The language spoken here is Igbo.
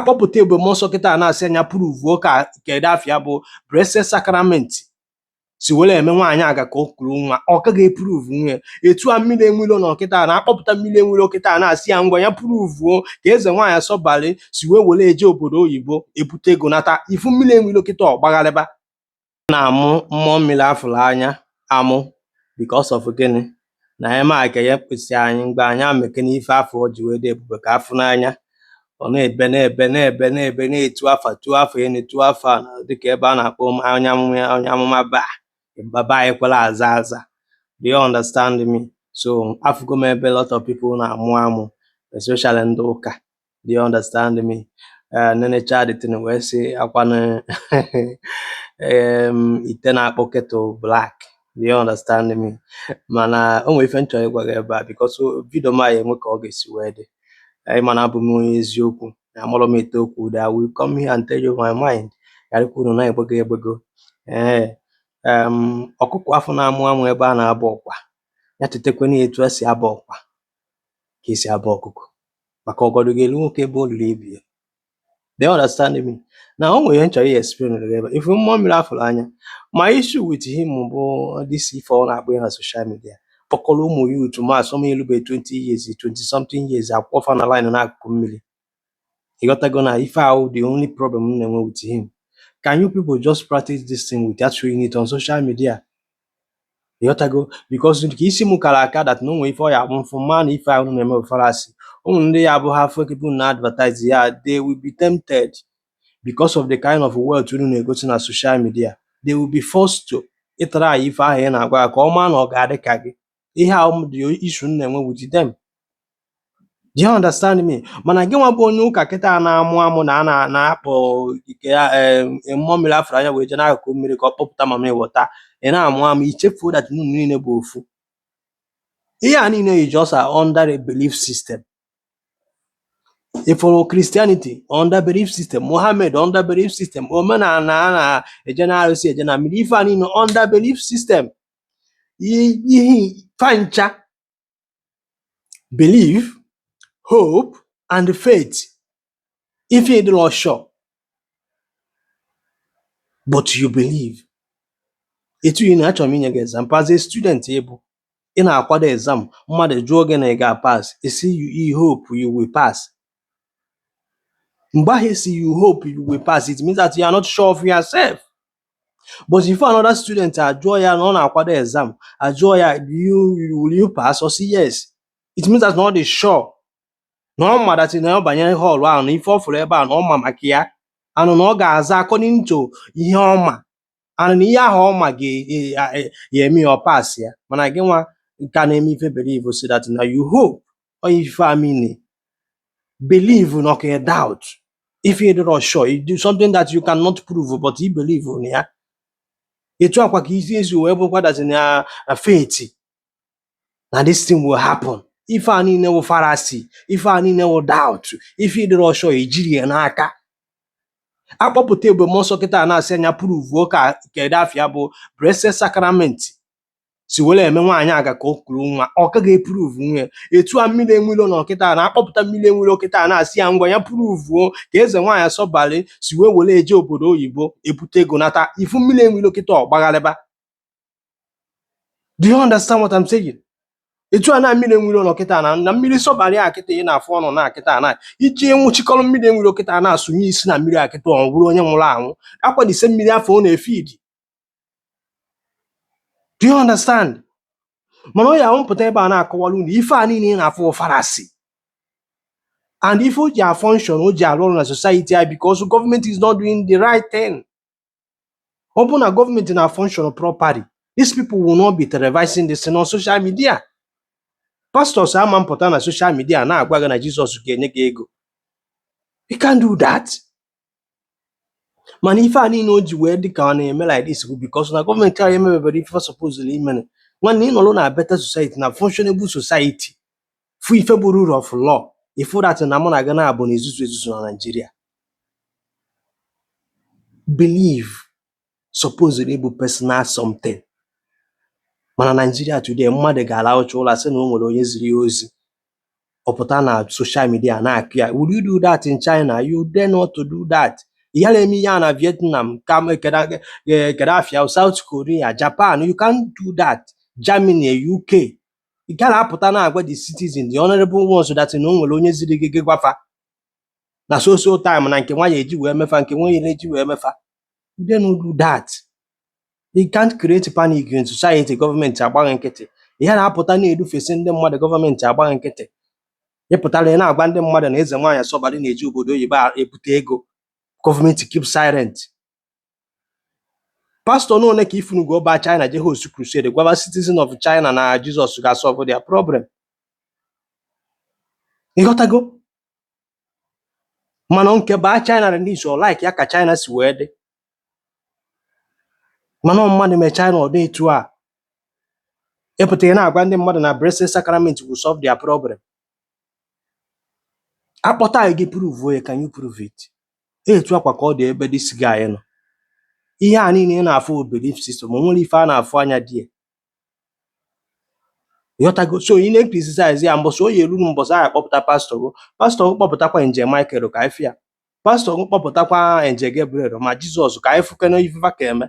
Akpọpụta Ebube Mmụọ Nsọ kịta na-asị anya pruvuo ka kedu afịa bụ Blessed Sacrament si were eme nwaanyị aga ka o kuru nwa. Ọ gaghị epuruvu nwa ya. Etu a Mmiri Enweilo nọ kịta na-akpọpụta Mmiri Enweilo kịta na-asị ya ngwa ya pruvuo ka Eze Nwaanyị Asọbalị si wee were eje obodo oyibo ebute ego nata. Ifu Mmiri Enweilo kịta, ọ gbagharịba na-amụ mmụọ mmiri afụrụ anya amụ because of gịnị na anyị ma ka ya mkpịsị anyị mgbe anyị ameke n'ife afọ o ji wee dị ebube ka afụ n'anya. Ọ na-ebe, na-ebe, na-ebe, na-ebe, na-etu afa, tuo afa enu, tuo afa ala, dịka ebe a na-akpọ onye amụma, onye amụma baa baba anyị kwere aza aza. Do you understand me? So afụgo m ebe lot of people na-amụ amụ, especially ndị ụka. Do you understand me? Nenecha the thing wee sị akwanụ ite na-akpọ kettle black. Do you understand me? Mana o nwere ife m chọrọ ịgwa gị ebe a, because video m a enwe ka ọ ga-esi wee dị. Anyị mana abụ m onye eziokwu, amarọ m ete okwu. I will come here and tell you my mind, gharịkwa unu na-egbego egbego. Ee, ọkụkọ afọ na-amụ amụ ebe a na-abụ ọkwa ya chetakwana etu esi abụ ọkwa ka esi abụ ọkụkọ, maka ọgọdọ ga-elu nwoke ebe o liri ibe ya. Do you understand me? Na o nwere ihe m chọrọ i explain gị ebe a. Ifu mmụọ mmiri afụrụ anya, my issue with him bụ this ife ọ na-akpọ ya na social media, kpọkọrọ ụmụ youth ma asọm elube 20 years, 20 something years, akwụkwọ na line n'akụkụ mmiri. Ịghọtago na ife ahụ, the only problem m na-enwe with him, can you people just practice this thing without showing it on social media? Ịghọtago? Because ka isi m kara aka that na o nwere ife ọ ya akpụ mfụ ma na ife ahụ na-eme bụ fallacy. Ụmụ ndị ya abụ ha afọ ebe unu na-advertise ya, they will be tempted because of the kind of wealth unu na-egosi na social media. They will be forced to ịtara ya ife ahụ ị na-agwa ya ka ọ maa na ọ ga-adị ka gị. Ihe ahụ dị issue m na-enwe with them. Do you understand me? Mana gị nwa bụ onye ụka kịta na-amụ amụ na a na-akpọ ike ya mmụọ mmiri afụrụ anya wee jee n'akụkụ mmiri ka ọ kpọpụta mama ịwọta, ị na-amụ amụ, ichefuo that unu niile bụ ofu. Ihe a niile is just under a belief system. Ifụrụ Christianity under belief system, Mohammed under belief system, omenala a na-eje na arụsị, eje na mmiri, ife a niile under belief system. Ihe fancha belief, hope and faith. Ife ịdịrọ sure, but you believe. Etu ị na-achọrọ m inye gị example, as a student ịbụ ị na-akwado exam, mmadụ jụọ gị na ị ga-pass, isi you hope you will pass. Mgbe ahụ esi you hope you will pass, it means that you are not sure of yourself. But if another student ajụọ ya na ọ na-akwado exam, ajụọ ya, do you will you pass, ọ sị yes, it means that na ọ dị sure, na ọ ma that na ọ banyere hall ahụ, na ife ọ fụrụ ebe a na ọ ma maka ya, anụ na ọ ga-aza according to ihe ọ ma, anụ na ihe ahụ ọ ma ga-eme ya ọ pass ya. Mana gị nwa ka na-eme ife believe so that na you hope ọ ife a mean believe na ọka doubt, if you dịrọ sure, you do something that you cannot prove, but you believe na ya. Etu akwa ka isi esi wee bụkwa that na faith na this thing will happen. Ife a niile wụ fallacy, ife a niile wụ doubt. Ife ịdịrọ sure, ijiri ya n'aka. Akpọpụta Ebube Mmụọ Nsọ kịta na-asị anya pruvuo ka kedu afịa bụ Blessed Sacrament si were eme nwaanyị aga ka o kuru nwa. Ọ gaghị epuruvu nwa ya. Etu a Mmiri Enweilo nọ kịta na-akpọpụta Mmiri Enweilo kịta na-asị ya ngwa ya pruvuo ka Eze Nwaanyị Asọbalị si wee were eje obodo oyibo ebute ego nata. Ifu Mmiri Enweilo kịta, ọ gbagharịba. Do you understand what I'm saying? Etu a na Mmiri Enweilo nọ kịta na mmiri sọbalị a kịta ị na-afụ ọnụ na kịta na iji nwụchikọrọ Mmiri Enweilo kịta na-asụnye isi na mmiri a kịta, ọ bụrụ onye nwụrụ anwụ akwadise mmiri afọ ọ na-efidi. Do you understand? Mana ọ ya mpụta ebe a na-akọwara unu ife a niile ị na-afụ fallacy, and ife o ji a function, o ji arụ ọrụ na society a, because government is not doing the right thing. Ọ bụrụ na gọọmenti na function properly, these people will not be televising this thing on social media. Pastors ama mpụta na social media na-agwa gị na Jizọs ga-enye gị ego. You can't do that. Mana ife a niile o ji wee dị ka ọ na-eme like this bụ because na gọọmenti anyị emebebere ife supposedly imere. Nwanne, ị nọrọ na better society, na functionable society, fụ ife bụ rule of law, ifu that na mụ na gị na-abụ na ezuzu ezuzu na Nigeria. Believe supposedly bụ personal something, mana Nigeria today, mmadụ ga-arahụcha ụra sị na o nwere onye ziri ya ozi. Ọ pụta na social media na-akụ ya. Will you do that in China? You dare not to do that. Ị gaghị eme ihe a na Vietnam, kam kedu afịa, South Korea, Japan. You can't do that. Germany, UK, ị gaghị apụta na-agwa the citizen, the honorable ones, that na o nwere onye ziri gị, gị gwafa na so so time na nke nwa ya eji wee mefa, nke nwa ya eji wee mefa. You dare not do that. You can't create panic in society, gọọmenti agbaghị nkịtị. Ihe na-apụta na-edufesi ndị mmadụ, gọọmenti agbaghị nkịtị. Ịpụtara ị na-agwa ndị mmadụ na eze nwaanyị Sọbalị na-eji obodo oyibo ebute ego, gọọmenti keep silent. Pastọ n'ole ka ifunugo ba China je host crusade, gwaba citizen of China na Jizọs ga-solve their problem? Ịghọtago? Mana nke baa China release ọ like ya ka China si wee dị, mana ọ mmadụ mee China ọ dị etu a. Ịpụta ị na-agwa ndị mmadụ na Blessed Sacrament will solve their problem. Akpọta gị, prove ya. Can you prove it? Etu akwa ka ọ dị ebe this guy nọ. Ihe a niile ị na-afụ bụ belief system. O nwere ife a na-afụ anya dị ya. Ịghọtago? So ị na-criticize ya, mbọsị o ya eruru, mbọsị ahụ akpọpụta pastọ gụ, pastọ gụ kpọpụtakwa Angel Michael ka anyị fụ ya, pastọ gụ kpọpụtakwa Angel Gabriel ma Jizọs ka anyị fụkene ifefa ka eme.